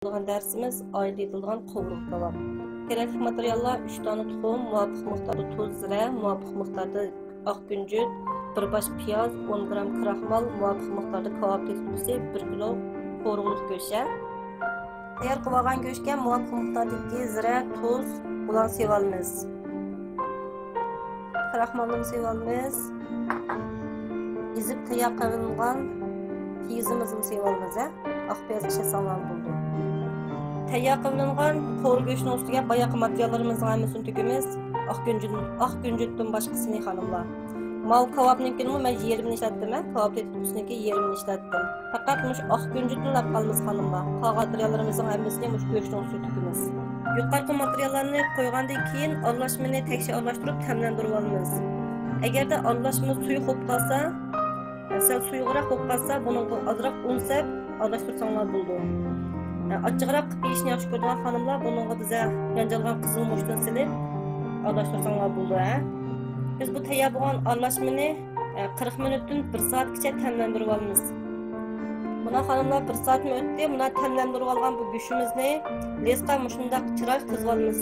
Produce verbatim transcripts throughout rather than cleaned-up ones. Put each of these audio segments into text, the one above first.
بولغان دەرسىمىز ئائىلىدە يېتىلىدىغان قوۋۇرغا كاۋاپ. كېرەكلىك ماتېرىياللار: ئۈچ دانە تۇخۇم، مۇۋاپىق مىقداردا تۇز، زىرە، مۇۋاپىق مىقداردا ئاق كۈنجۈت، بىر باش پىياز، ئون گرام كراخمال، مۇۋاپىق مىقداردا كاۋاپ تېتىتقۇسى، بىر كىلو قورۇقلۇق گۆش. تەييار قىلىۋالغان گۆشكە مۇۋاپىق مىقداردىكى زىرە، تۇز، بۇلارنى سېلىۋالىمىز. كراخمالنىمۇ سېلىۋالىمىز. ئېزىپ تەييار قىلىنغان پىيىزىمىزنى سېلىۋالىمىز، ھە. ئاق پىياز ئىشلەتسەڭلار بولىدۇ. تەييار قىلىنغان قورۇ گۆشنىڭ ئۈستىگە باياقى ماتېرىياللىرىمىزنىڭ ھەممىسىنى تۆكىمىز. ئاق كۈنجۈت، ئاق كۈنجۈتتىن باشقىسىنى، خانىملار. مال كاۋاپنىڭكىنىمۇ مەن يېرىمىنى ئىشلەتتىم، ھە. كاۋاپ تېتىتقۇسىنىڭكى يېرىمىنى ئىشلەتتىم. پەقەت مۇشۇ ئاق كۈنجۈتنى ئەپ قالىمىز، خانىملار. قالغان ماتېرىياللىرىمىزنىڭ ھەممىسىنى مۇشۇ گۆشنىڭ ئۈستىگە تۆكىمىز. يۇقىرىقى ماتېرىياللارنى قويغاندىن كېيىن، ئارىلاشمىنى تەكشى ئارىلاشتۇرۇپ تەملەندۈرۈۋالىمىز. ئەگەردە ئارىلاشما سۇيۇق بولۇپ قالسا، سەل سۇيۇقراق بولۇپ قالسا، بۇنىڭغا ئازراق ئۇن سەپ ئارىلاشتۇرساڭلار بولىدۇ. ئاچچىقراق قىلىپ يېيىشنى ياخشى كۆرىدىغان خانىملار بۇنىڭغا بىزە يانجالغان قىزىل مۇچتىن سېلىپ ئارىلاشتۇرساڭلار بولىدۇ، ھە. بىز بۇ تەييار بولغان ئارىلاشمىنى قىرىق مىنۇتتىن بىر سائەتكىچە تەملەندۈرۈۋالىمىز. مانا خانىملار، بىر سائەتمۇ ئۆتتى. مانا تەملەندۈرۈۋالغان بۇ گۆشىمىزنى لېسقا مۇشۇنداق چىرايلىق تىزىۋالىمىز.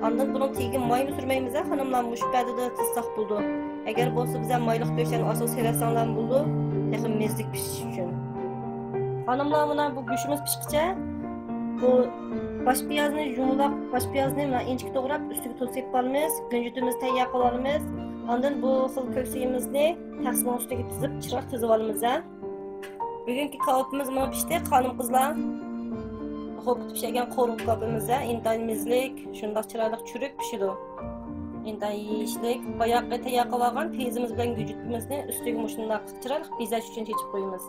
ئاندىن بۇنىڭ تېگىگە مايمۇ سۈرمەيمىز، ھە خانىملار، مۇشۇ پەدىدە تىزساق بولىدۇ. ئەگەر بولسا بىزە مايلىق گۆشلەرنى ئاساسىي سېلىۋەتسەڭلارمۇ بولىدۇ، تېخى مەززىلىك پىشىش ئۈچۈن. خانىملار، مانا بۇ گۆشىمىز پىشقىچە بۇ باش پىيازنى يۇمىلاق، باش پىيازنى مانا ئىنچىكە توغراپ ئۈستىگە تۇز سېپىپ ئالىمىز، كۈنجۈتىمىزنى تەييار قىلىۋالىمىز. ئاندىن بۇ خىل كۆكسىيىمىزنى تەخسىنىڭ ئۈستىگە تىزىپ چىرايلىق تىزىۋالىمىز، ھە. بۈگۈنكى كاۋىپىمىز مانا پىشتى، خانىم قىزلار. خوپ پىشىرگەن قورۇق كاۋىپىمىز، ھە، ئىنتايىن مەززىلىك، شۇنداق چىرايلىق چۈرۈك پىشىدۇ. ئىنتايىن يېيىشلىك. باياقى تەييار قىلىۋالغان پىيىزىمىز بىلەن كۈنجۈتىمىزنى ئۈستىگە مۇشۇنداق چىرايلىق بېزەش ئۈچۈن چېچىپ قويىمىز.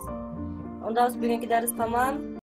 ئۇنداق بولسا بۈگۈنكى دەرس تامام.